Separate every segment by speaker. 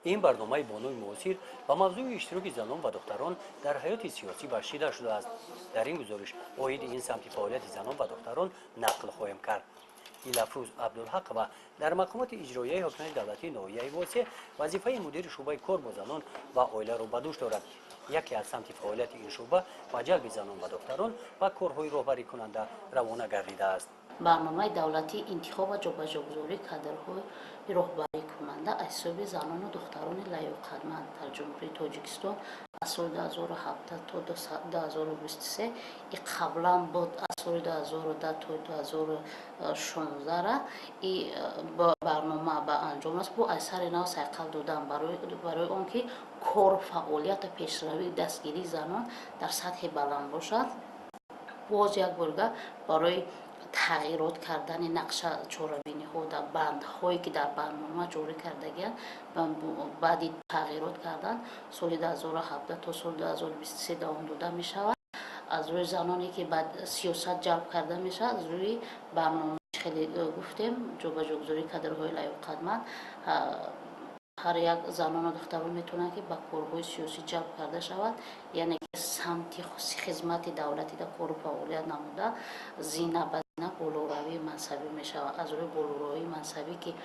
Speaker 1: Ин барномаи бонуи муосир ба мавзӯи иштироки занон ва духтарон дар ҳаёти сиёсӣ бахшида шудааст. Дар ин гузориш оиди ин самти фаъолияти занон ва духтарон нақл хоҳем кард. Дилафрӯз Абдулҳақова дар мақомоти иҷроияи ҳокимияти давлатии ноҳияи Восеъ вазифаи мудири шӯъбаи кор бо занон ва оиларо ба дӯш дорад. Яке аз самти фаъолияти ин шӯъба ба ҷалби занон ва духтарон ба корҳои роҳбарикунанда равона гардидааст.
Speaker 2: Барномаи давлатии интихоб ва ҷобаҷогузории кадрҳои роҳбарикунанда аз ҳисоби занону духтарони лаёқатманд дар Ҷумҳурии Тоҷикистон аз соли 2017 то 2023 и қаблан буд, аз соли 2010 то 2016 и барнома ба анҷом аст. Бо аз сари нав сайқал додан барои он ки кор, фаъолияту пешравии дастгирии занон дар сатҳи баланд бошад, боз як борга барои тағйирот кардани нақша, чорабиниҳо дар бандҳое, ки дар барнома ҷорӣ кардагианд, баъди тағйирот кардан соли 2017 то соли 2023 давом дода мешавад. Аз рӯи заноне, ки ба сиёсат ҷалб карда мешавад, аз рӯи барнома, хеле гуфтем, ҷобаҷогузории кадрҳои лаёқатманд, ҳар як занону духтарон метавонанд, ки ба корҳои сиёсӣ ҷалб карда шавад, яъне ки самти хизмати давлатида кору фаъолият намуда, зина ба зина болоравии мансабӣ мешавад. Аз рӯи болоравии мансабӣ, ки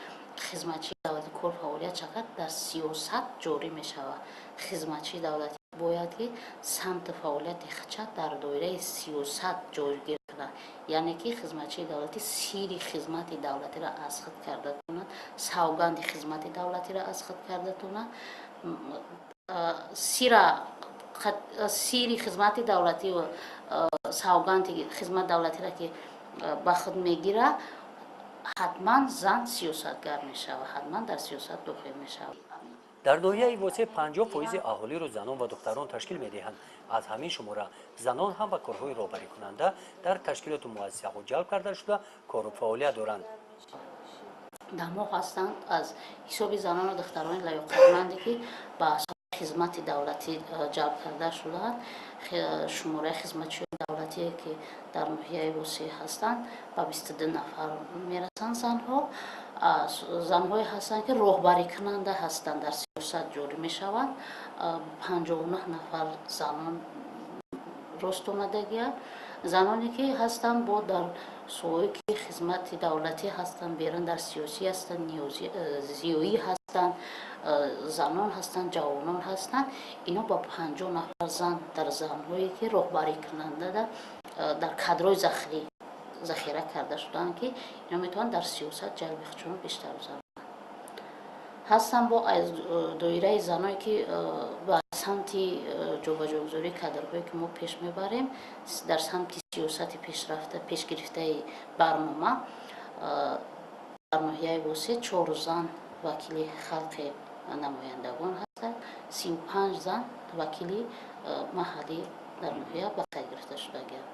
Speaker 2: хизматчии давлатӣ кор фаъолият шавад, дар сиёсат ҷорӣ мешавад. Хизматчии давлатӣ бояд, ки самти фаъолияти худша дар доираи сиёсат ҷойгир кунад, яъне ки хизматчии давлатӣ сири хизмати давлатиро аз худ карда тонад, савганди хизмати давлатиро аз худ карда тонад. Сира сири хизмати давлатӣ, савганди хизмати давлатиро ки ба худ мегирад, ҳатман зан сиёсатгар мешавад, ҳатман дар сиёсат дохил мешавад.
Speaker 1: Дар ноҳияи Восеъ 50 фоизи аҳолиро занон ва духтарон ташкил медиҳанд. Аз ҳамин шумора занон ҳам ба корҳои роҳбарикунанда дар ташкилоту муассисаҳо ҷалб карда шуда, кору фаъолият доранд.
Speaker 2: Дамо ҳастанд аз ҳисоби занону духтарони лаёқатманде, ки ба хизмати давлатӣ ҷалб карда шудаанд. Шумораи хизматчиёни давлатие, ки дар ноҳияи Восеъ ҳастанд, ба 22 нафар мерасанд. Занҳо, занҳое ҳастанд, ки роҳбарикунанда ҳастанд, дар сиёсат ҷорӣ мешаванд, 59 нафар занон рост омадагианд. Заноне, ки ҳастанд, бо дар соҳое, ки хизмати давлатӣ ҳастанд, берун дар сиёсӣ ҳастанд, зиёӣ ҳастанд, занон ҳастанд, ҷавонон ҳастанд, ино ба 50 нафар зан дар занҳое, ки роҳбарикунанда дар кадрҳои захира карда шудаанд, ки ино метавонанд дар сиёсат ҷалби худшонро бештар гузаронанд, ҳастанд. Бо аз доираи заное, ки ба самти ҷобаҷогузории кадрҳое, ки мо пеш мебарем, дар самти сиёсати пешрафта пешгирифтаи барнома, дар ноҳияи Восеъ чор зан вакили халқи намояндагон ҳастанд, 35 зан вакили маҳаллӣ дар ноҳия ба қайд гирифта шудагианд,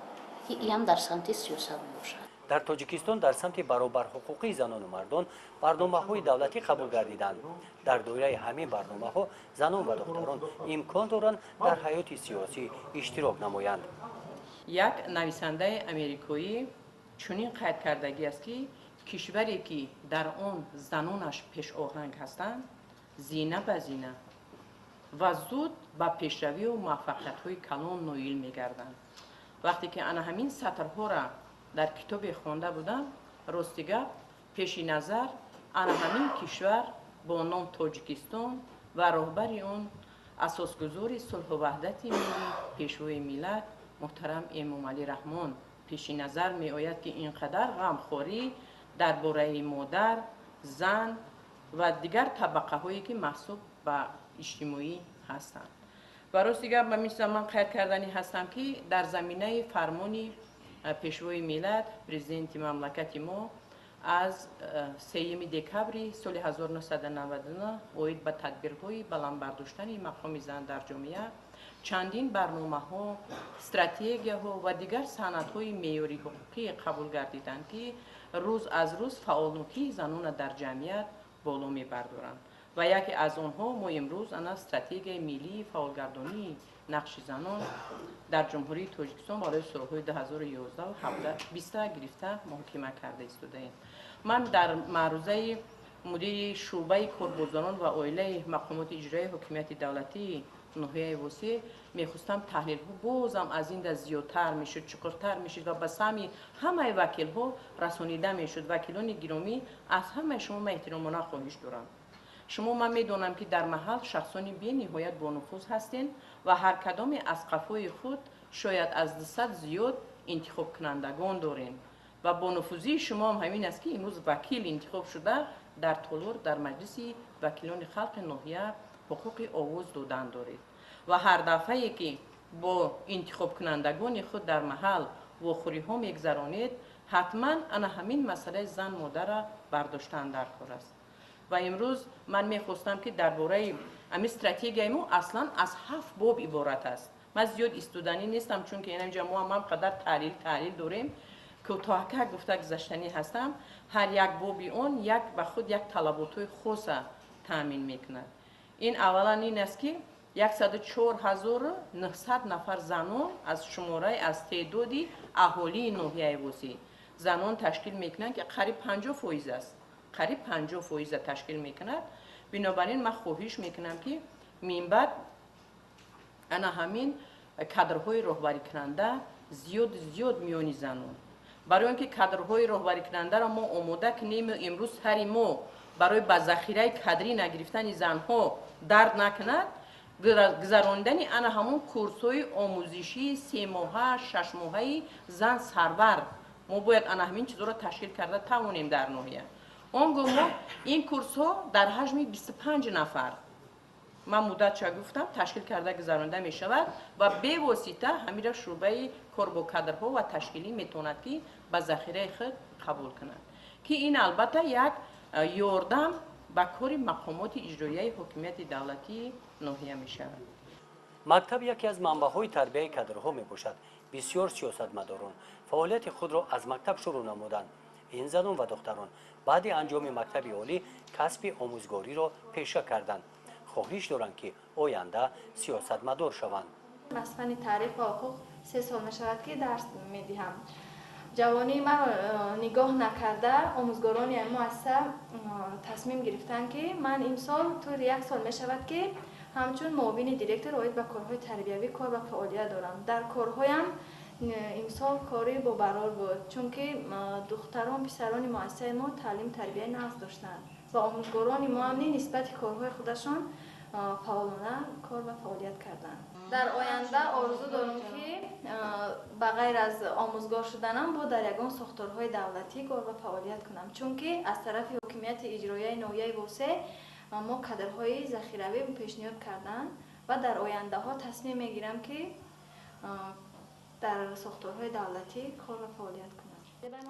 Speaker 2: ки иам дар самти сиёсат мебошад.
Speaker 1: Дар Тоҷикистон дар самти баробарҳуқуқии занону мардон барномаҳои давлатӣ қабул гардиданд. Дар доираи ҳамин барномаҳо занон ва духтарон имкон доранд дар ҳаёти сиёсӣ иштирок намоянд.
Speaker 3: Як нависандаи америкоӣ чунин қайд кардагӣ аст, ки кишваре, ки дар он занонаш пешоҳанг ҳастанд, зина ба зина ва зуд ба пешравию муваффақиятҳои калон ноил мегарданд. Вақте ки ана ҳамин сатрҳоро дар китобе хонда будам, рости гап, пеши назар ана ҳамин кишвар бо ном Тоҷикистон ва роҳбари он, асосгузори сулҳу ваҳдати миллӣ, пешвои миллат муҳтарам Эмомалӣ Раҳмон пеши назар меояд, ки ин қадар ғамхорӣ дар бораи модар, зан ва дигар табақаҳое, ки маҳсуб ба иҷтимоӣ ҳастанд. Ва рости гап, ба мисли ман қайд карданӣ ҳастам, ки дар заминаи фармони пешвои миллат, президенти мамлакати мо аз 3 декабри соли 1999 оид ба тадбирҳои баланд бардоштани мақоми зан дар ҷомеа чандин барномаҳо, стратегияҳо ва дигар санадҳои меъёрии ҳуқуқӣ қабул гардиданд, ки рӯз аз рӯз фаъолнокии занона дар ҷамъият боло мебардоранд. Ва яке аз онҳо мо имрӯз ана стратегияи миллии фаъолгардонии нақши занон дар Ҷумҳурии Тоҷикистон барои солҳои 2011 20 гирифта муҳокима карда истодаем. Ман дар маърузаи Мудири шӯъбаи кор бо занон ва оилаи мақомоти иҷроияи ҳокимияти давлатии ноҳияи Восеъ, мехостам таҳлилҳо бозам аз ин да зиёдтар мешуд, чуқуртар мешуд ва ба саҳми ҳамаи вакилҳо расонида мешуд. Вакилони гиромӣ, аз ҳамаи шумо ман эҳтиромона хоҳиш дорам. Шумо, ман медонам, ки дар маҳал шахсони бениҳоят бонуфуз ҳастед ва ҳар кадоме аз қафои худ шояд аз 200 зиёд интихобкунандагон дорем ва бонуфузии шумоам ҳамин аст, ки имрӯз вакил интихоб шуда, дар толор, дар Маҷлиси вакилони халқи ноҳия ҳуқуқи овоз додан доред ва ҳар дафъае ки бо интихобкунандагони худ дар маҳал вохӯриҳо мегузаронед, ҳатман ана ҳамин масъалаи зан модарра бардоштан дар кор аст. Ва имрӯз ман мехостам, ки дар бораи ҳамин стратегияи мо, аслан аз ҳафт боб иборат аст. Ман зиёд истоданӣ нестам, чунки инҷа мо ҳам қадар таҳлил дорем, кӯтоҳака гуфта гузаштанӣ ҳастам. Ҳар як боби он як ба худ як талаботҳои хоса таъмин мекунад. Ин аввалан ин аст, ки 104 900 нафар занон аз шумораи, аз теъдоди аҳолии ноҳияи Восеъ занон ташкил мекунанд, ки қариб 50% аст, қариб 50 фоиза ташкил мекунад. Бинобар ин ман хоҳиш мекунам, ки минбаъд ана ҳамин кадрҳои роҳбарикунанда зиёд зиёд миёни занон, барои он ки кадрҳои роҳбарикунандаро мо омода кунем. Имрӯз сари мо барои ба захираи кадрӣ нагирифтани занҳо дард накунад, гузаронидани ана ҳамон курсҳои омӯзишии 3 моҳа, 6 моҳаи зан сарвар, мо бояд ана ҳамин чизҳоро ташкил карда тавонем дар ноҳия. Он гоҳ мо ин курсҳо дар ҳаҷми 25 нафар, ман муддатша гуфтам, ташкил карда гузаронида мешавад ва бевосита ҳамира шӯъбаи кор бо кадрҳо ва ташкилӣ метавонад, ки ба захираи худ қабул кунад, ки ин албатта як ёрдам ба кори мақомоти иҷроияи ҳокимияти давлатии ноҳия мешавад.
Speaker 1: Мактаб яке аз манбаъҳои тарбияи кадрҳо мебошад. Бисёр сиёсатмадорон фаъолияти худро аз мактаб шурӯъ намуданд. Ин занон ва духтарон баъди анҷоми мактаби олӣ касби омӯзгориро пеша карданд, хоҳиш доранд, ки оянда сиёсатмадор шаванд.
Speaker 4: Аз фанни таърих ва ҳуқуқ 3 сол мешавад, ки дарс медиҳам. Ҷавонии маро нигоҳ накарда, омӯзгорони муассиса тасмим гирифтанд, ки ман имсол тӯли як сол мешавад, ки ҳамчун муовини директор оид ба корҳои тарбиявӣ кор ва фаъолият дорам. Дар корҳоям имсол кори бобарор буд, чунки духтарон, писарони муассисаи мо таълиму тарбияи нағз доштанд ва омӯзгорони мо ҳам нисбати корҳои худашон фаъолона кор ва фаъолият карданд. Дар оянда орзу дорам, ки ба ғайр аз омӯзгор шуданам бо дар ягон сохторҳои давлатӣ кор ва фаъолият кунам, чунки аз тарафи ҳокимияти иҷроияи ноҳияи Восеъ мо кадрҳои захиравӣ пешниҳод карданд ва дар ояндаҳо тасмим мегирам, ки дар сохторҳои давлатӣ кор ва фаъолият кунам.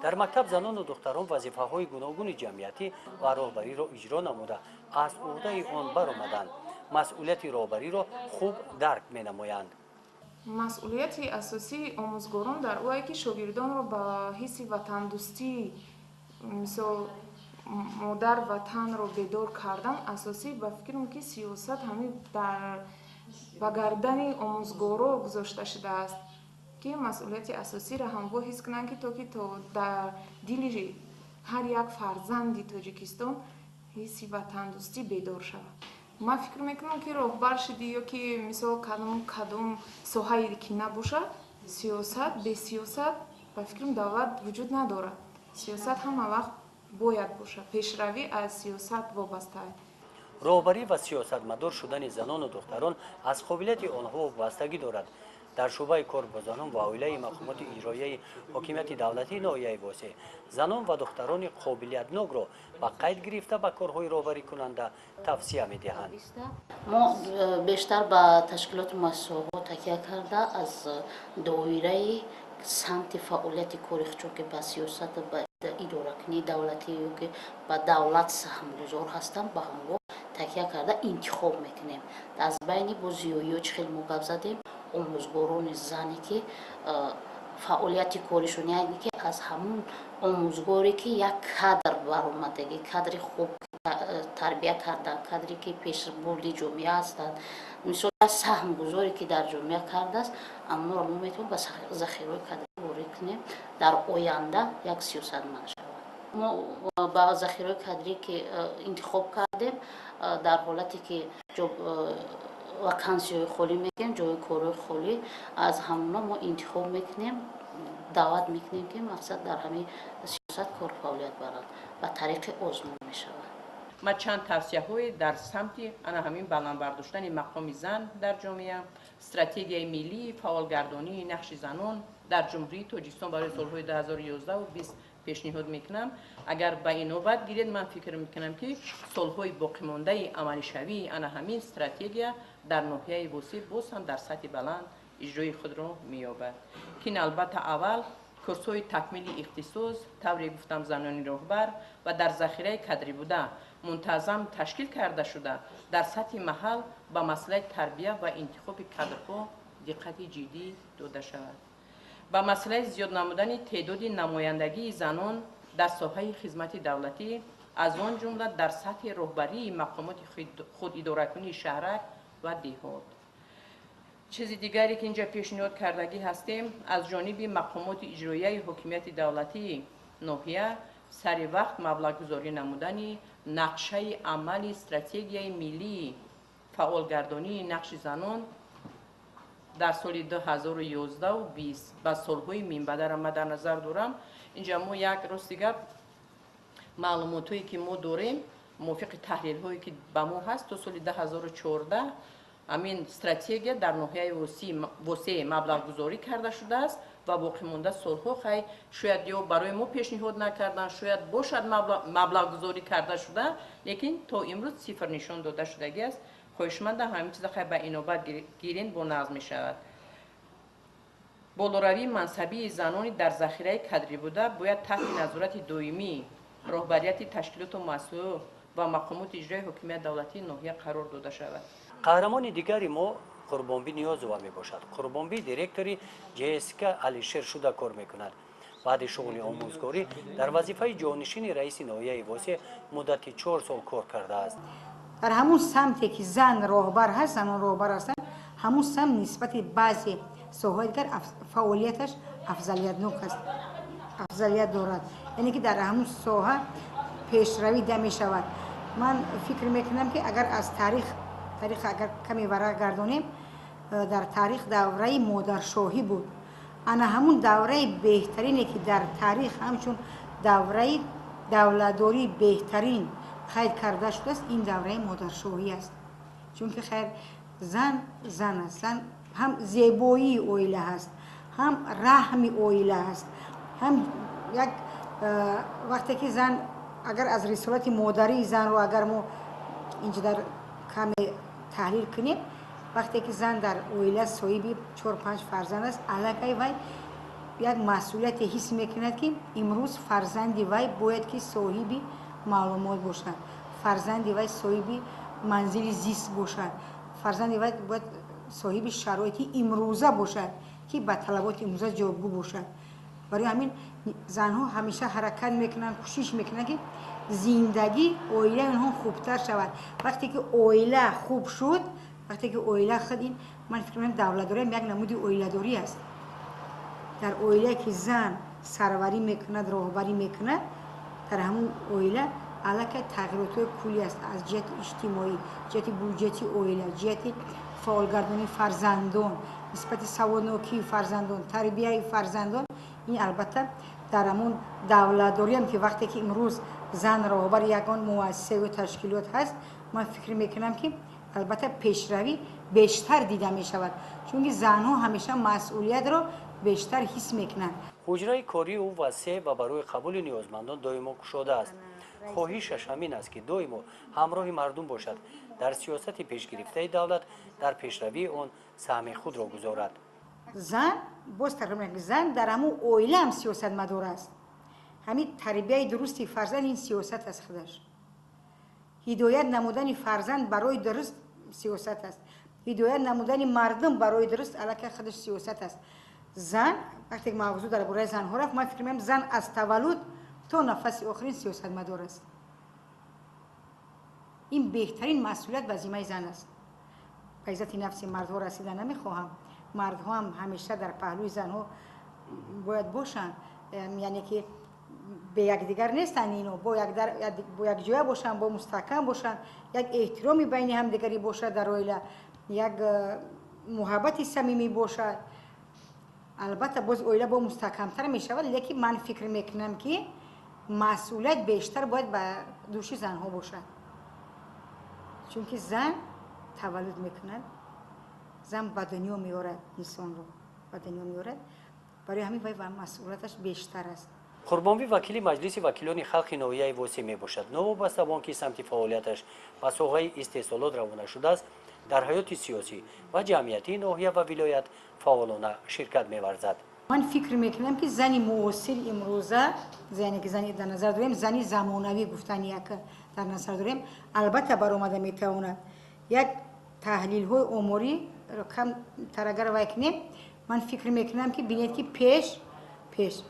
Speaker 1: Дар мактаб занону духтарон вазифаҳои гуногуни ҷамъиятӣ ва роҳбариро иҷро намуда, аз ӯҳдаи он баромаданд, масъулияти роҳбариро хуб дарк менамоянд.
Speaker 5: Масъулияти асосии омӯзгорон дар ое, ки шогирдонро ба ҳисси ватандӯстӣ, мисол, модар ватанро бедор кардан асосӣ. Ба фикрам, ки сиёсат ҳамин дар ба гардани омӯзгоро гузошта шудааст, ки масъулияти асосиро ҳамво ҳис кунанд, ки то ки то дар дили ҳар як фарзанди Тоҷикистон ҳисси ватандӯстӣ бедор шавад. Ман фикр мекунам, ки роҳбар шудӣ ё ки, мисол, кадом соҳае ки набошад, сиёсат, бесиёсат, ба фикрам, давлат вуҷуд надорад. Сиёсат ҳама вақт бояд бошад, пешравӣ аз сиёсат вобаста.
Speaker 1: Роҳбарӣ ва сиёсатмадор шудани занону духтарон аз қобилияти онҳо вобастагӣ дорад. Дар шӯъбаи кор бо занон ва оилаи мақомоти иҷроияи ҳокимияти давлатии ноҳияи Восеъ занон ва духтарони қобилиятнокро ба қайд гирифта, ба корҳои роҳбарикунанда тавсия медиҳанд.
Speaker 2: Мо бештар ба ташкилоти муассисаҳо такя карда, аз доираи самти фаъолияти кори худшон, ки ба сиёсату ба идоракунии давлатӣ ё ки ба давлат саҳмгузор ҳастанд, ба ҳамво такя карда интихоб мекунем. Аз байни бо зиёиё чӣ хел мо гап задем, омӯзгорони зане, ки фаъолияти коришон, яъне ки аз ҳамун омӯзгоре, ки як кадр баромадагӣ, кадри хуб тарбия кардан, кадре ки пешбурди ҷомеа ҳастанд, мисол, саҳмгузоре, ки дар ҷомеа кардааст, амноро мо метавонем ба захираҳои кадрӣ ворид кунем, дар оянда як сиёсатманд шавад. Мо ба захираҳои кадрӣ ки интихоб кардем, дар ҳолате ки вакансияҳои холӣ мегирем, ҷойи корҳои холӣ, аз ҳамона мо интихоб мекунем, даъват мекунем, ки мақсад дар ҳамин сиёсат кор фаъолият баранд, ба тариқи озмун мешавад.
Speaker 3: Ман чанд тавсияҳое дар самти ана ҳамин баланд бардоштани мақоми зан дар ҷомеа, стратегияи миллии фаъолгардонии нақши занон дар Ҷумҳурии Тоҷикистон барои солҳои 2011-20 пешниҳод мекунам. Агар ба инобат гиред, ман фикр мекунам, ки солҳои боқимондаи амалишавии ана ҳамин стратегия дар ноҳияи Восеъ боз ҳам дар сатҳи баланд иҷрои худро меёбад, ки ин албатта аввал курсҳои такмили ихтисос, тавре гуфтам, занони роҳбар ва дар захираи кадрӣ буда мунтазам ташкил карда шуда, дар сатҳи маҳал ба масъалаи тарбия ва интихоби кадрҳо диққати ҷиддӣ дода шавад, ба масъалаи зиёд намудани теъдоди намояндагии занон дар соҳаи хизмати давлатӣ, аз он ҷумла дар сатҳи роҳбарии мақомоти худидоракунии шаҳрак ва деҳот. Чизи дигаре, ки инҷа пешниҳод кардагӣ ҳастем, аз ҷониби мақомоти иҷроияи ҳокимияти давлатии ноҳия сари вақт маблағгузорӣ намудани нақшаи амали стратегияи миллии фаъолгардонии нақши занон дар соли 2011-20 ба солҳои минбаъдара ман дар назар дорам. Инҷа мо як рости гап, маълумотҳое ки мо дорем, мувофиқи таҳлилҳое ки ба мо ҳаст, то соли 2014 ҳамин стратегия дар ноҳияи Восеъ маблағгузорӣ карда шудааст ва боқимонда солҳо хай шояд ё барои мо пешниҳод накардан, шояд бошад маблағгузорӣ карда шуда, лекин то имрӯз сифр нишон дода шудагӣ аст. Хоҳишмандам, ҳамин чиза хай ба инобат гирен, бо нағз мешавад. Болоравии мансабии занони дар захираи кадрӣ буда бояд таҳти назорати доимӣ роҳбарияти ташкилоту муассисаҳо ва мақомоти иҷрои ҳокимияти давлатии ноҳия қарор дода шавад.
Speaker 1: Қаҳрамони дигари мо Қурбонбӣ Ниёзова мебошад. Қурбонбӣ директори ҶСК Алишер шуда кор мекунад. Баъди шуғли омӯзгорӣ дар вазифаи ҷонишини раиси ноҳияи Восеъ муддати 4 сол кор кардааст.
Speaker 6: Дар ҳамун самте ки зан роҳбар ҳаст, занон роҳбар ҳастанд, ҳамун самт нисбати баъзе соҳаҳои дигар фаъолияташ афзалиятнок аст, афзалият дорад, яъне ки дар ҳамун соҳа пешравӣ дида мешавад. Ман фикр мекунам, ки агар аз таърих агар каме варақ гардонем, дар таърих давраи модаршоҳӣ буд. Ана ҳамун давраи беҳтарине, ки дар таърих ҳамчун давраи давлатдории беҳтарин қайд карда шудааст, ин давраи модаршоҳӣ аст. Чунки хайр, зан зан аст, зан ҳам зебоии оила ҳаст, ҳам раҳми оила ҳаст, ҳам як вақте ки зан, агар аз рисолати модарии занро агар мо инҷо дар каме таҳлил кунем, вақте ки зан дар оила соҳиби чор панҷ фарзанд аст, аллакай вай як масъулияте ҳис мекунад, ки имрӯз фарзанди вай бояд ки соҳиби маълумот бошад, фарзанди вай соҳиби манзили зист бошад, фарзанди вай бояд соҳиби шароити имрӯза бошад, ки ба талаботи имрӯза ҷавобгӯ бошад. Барои ҳамин занҳо ҳамеша ҳаракат мекунанд, кӯшиш мекунанд, ки зиндагӣ оилаи онҳо хубтар шавад. Вақте ки оила хуб шуд, вақте ки оила худ ин, ман фикр мекунам, давлатдориам як намуди оиладорӣ аст. Дар оилае ки зан сарварӣ мекунад, роҳбарӣ мекунад, дар ҳамун оила аллакай тағйиротҳои куллӣ аст аз ҷиҳати иҷтимоӣ, ҷиҳати буҷети оила, ҷиҳати фаъолгардонии фарзандон, нисбати саводнокии фарзандон, тарбияи фарзандон. Ин албатта дар ҳамун давлатдориам, ки вақте ки имрӯз зан роҳбари ягон муассиса ё ташкилот ҳаст, ман фикр мекунам, ки албатта пешравӣ бештар дида мешавад, чунки занҳо ҳамеша масъулиятро бештар ҳис мекунанд.
Speaker 1: Ҳуҷраи кории ӯ васеъ ва барои қабули ниёзмандон доимо кушода аст. Хоҳишаш ҳамин аст, ки доимо ҳамроҳи мардум бошад, дар сиёсати пешгирифтаи давлат, дар пешравии он саҳми худро гузорад.
Speaker 6: Зан, боз такрор мекунам, зан дар ҳамун оила ҳам сиёсатмадор аст. Ҳамин тарбияи дурусти фарзанд ин сиёсат аст худаш, ҳидоят намудани фарзанд барои дуруст сиёсат аст, ҳидоят намудани мардум барои дуруст аллакай худаш сиёсат аст. Зан, вақте ки мавзӯъ дар бораи занҳо рафт, ман фикр мекунам, зан аз таваллуд то нафаси охирин сиёсатмадор аст. Ин беҳтарин масъулият ба зиммаи зан аст. Ба иззати нафси мардҳо расида намехоҳам, мардҳо ҳам ҳамеша дар паҳлӯи занҳо бояд бошанд, яъне ки Бе якдигар нестанд ино, бо якҷоя бошанд, бо мустаҳкам бошанд, як эҳтироми байни ҳамдигарӣ бошад дар оила, як муҳаббати самимӣ бошад, албатта боз оила бо мустаҳкамтар мешавад. Лекин ман фикр мекунам, ки масъулият бештар бояд ба дӯши занҳо бошад, чунки зан таваллуд мекунад, зан ба дунё меорад, инсонро ба дунё меорад, барои ҳамин вай масъулияташ бештар аст.
Speaker 1: Қурбонбӣ вакили Маҷлиси вакилони халқи ноҳияи Восеъ мебошад. Новобаста ба он ки самти фаъолияташ ба соҳаи истеҳсолот равона шудааст, дар ҳаёти сиёсӣ ва ҷамъиятии ноҳия ва вилоят фаъолона ширкат меварзад.
Speaker 6: Ман фикр мекунам, ки зани муосир имрӯза, яъне ки зани дар назар дорем, зани замонавӣ гуфтани як дар назар дорем, албатта баромада метавонад. Як таҳлилҳои оморӣ кам тарагар вай кунем, ман фикр мекунам, ки бинед, ки пеш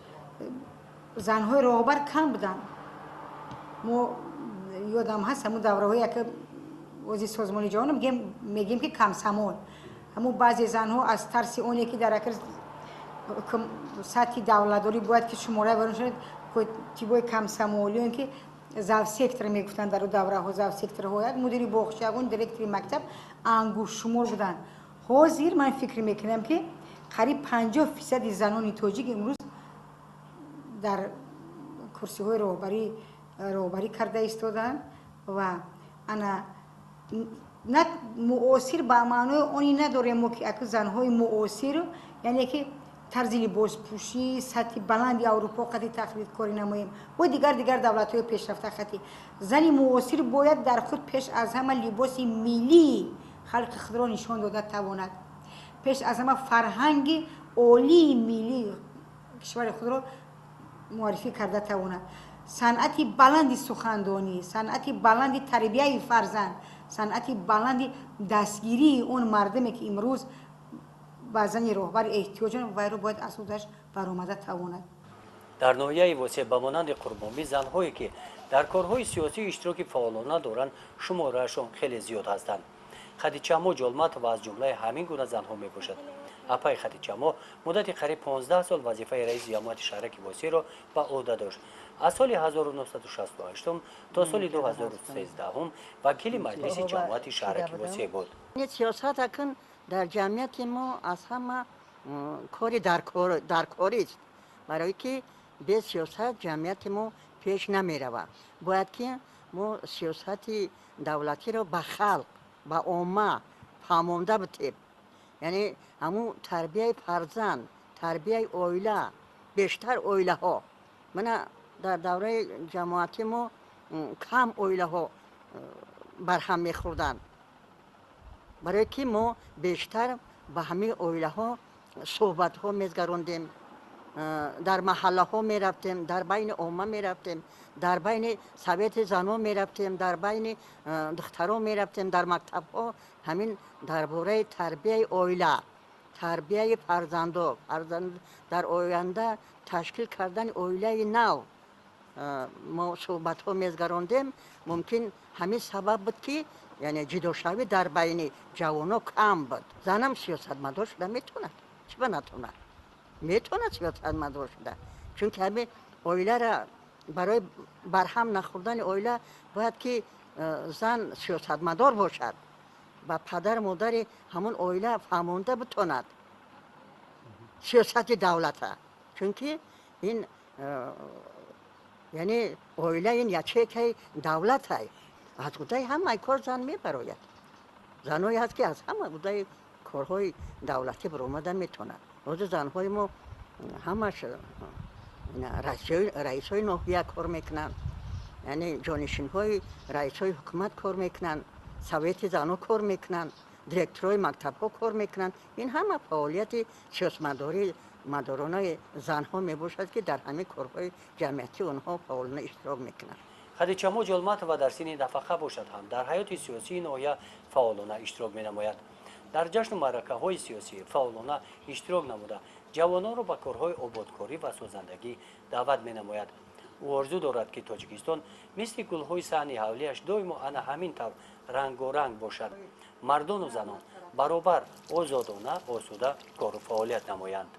Speaker 6: занҳои роҳбар кам буданд. Мо ёдам ҳаст, ҳамун давраҳое, як ози созмони ҷавонам мегӯем, ки комсомол, ҳамун баъзе занҳо аз тарси оне ки дар акр сатҳи давлатдорӣ бояд ки шумораи варон шавад, тибои комсомолиён ки завсектор мегуфтанд дар давраҳо, завсекторҳо, як мудири боғча, ягон директори мактаб ангуштшумор буданд. Ҳозир ман фикр мекунам, ки қариб 50 фисади занони тоҷик имрӯз дар курсиҳои роҳбарӣ карда истодаанд. Ва ана на муосир ба маънои оне надорем мо, ки аку занҳои муосир, яъне ки тарзи либоспӯшӣ сатҳи баланди Аврупо қати тақлидкорӣ намоем бо дигар давлатҳои пешрафта хати. Зани муосир бояд дар худ пеш аз ҳама либоси миллии халқи худро нишон дода тавонад, пеш аз ҳама фарҳанги олии миллии кишвари худро муаррифӣ карда тавонад, санъати баланди сухандонӣ, санъати баланди тарбияи фарзанд, санъати баланди дастгирии он мардуме, ки имрӯз ба зани роҳбар эҳтиёҷ, вайро бояд аз худаш баромада тавонад.
Speaker 1: Дар ноҳияи Восеъ ба монанди Қурбонбӣ занҳое, ки дар корҳои сиёсӣ иштироки фаъолона доранд, шумораашон хеле зиёд ҳастанд. Хадичамо Ҷолматова аз ҷумлаи ҳамин гуна занҳо мебошад. Апаи Хадичамо муддати қариб 15 сол вазифаи раиси ҷамоати шаҳраки Восеъро ба ӯҳда дошт. Аз соли 1968 то соли 2013 вакили Маҷлиси ҷамоати шаҳраки Восеъ буд.
Speaker 7: Сиёсат акун дар ҷамъияти мо аз ҳама кори даркорист, барое ки бе сиёсат ҷамъияти мо пеш намеравад. Бояд ки мо сиёсати давлатиро ба халқ, ба омма фаҳмонда бутем, яъне ҳамун тарбияи фарзанд, тарбияи оила, бештар оилаҳо. Мана дар давраи ҷамоатӣ мо кам оилаҳо барҳам мехӯрданд, барое ки мо бештар ба ҳамин оилаҳо суҳбатҳо мезгарондем, дар маҳаллаҳо мерафтем, дар байни омма мерафтем, дар байни совети занон мерафтем, дар байни духтарон мерафтем, дар мактабҳо ҳамин дар бораи тарбияи оила, тарбияи фарзандо, дар оянда ташкил кардани оилаи нав мо суҳбатҳо мезгарондем. Мумкин ҳамин сабаб буд, ки яъне ҷудошавӣ дар байни ҷавоно кам буд. Занам сиёсатмадор шуда метавонад, чӣ ба натавонад? Метавонад сиёсатмадор шуда, чунки ҳамин оилара барои барҳам нахӯрдани оила бояд ки зан сиёсатмадор бошад, ба падару модари ҳамон оила фаҳмонда битонад сиёсати давлата, чунки ин яъне оила ин ячейкаи давлатай. Аз уҳдаи ҳамаи кор зан мебарояд. Занҳое ҳаст, ки аз ҳама уҳдаи корҳои давлатӣ баромада метавонад. Ҳозир занҳои мо ҳамаш раисҳои ноҳия кор мекунанд, яъне ҷонишинҳои раисҳои ҳукумат кор мекунанд, совети занҳо кор мекунанд, директорҳои мактабҳо кор мекунанд. Ин ҳама фаъолияти сиёсатмадорӣ мадоронаи занҳо мебошад, ки дар ҳамин корҳои ҷамъиятӣ онҳо фаъолона иштирок мекунанд.
Speaker 1: Хадичамо Ҷолматова дар синни нафақа бошад ҳам, дар ҳаёти сиёсии ноҳия фаъолона иштирок менамояд. Дар ҷашну маъракаҳои сиёсӣ фаъолона иштирок намуда, ҷавононро ба корҳои ободкорӣ ва созандагӣ даъват менамояд. Ӯ орзу дорад, ки Тоҷикистон мисли гулҳои саҳни ҳавлияш доимо ана ҳамин тавр рангоранг бошад, мардону занон баробар, озодона, осуда кору фаъолият намоянд.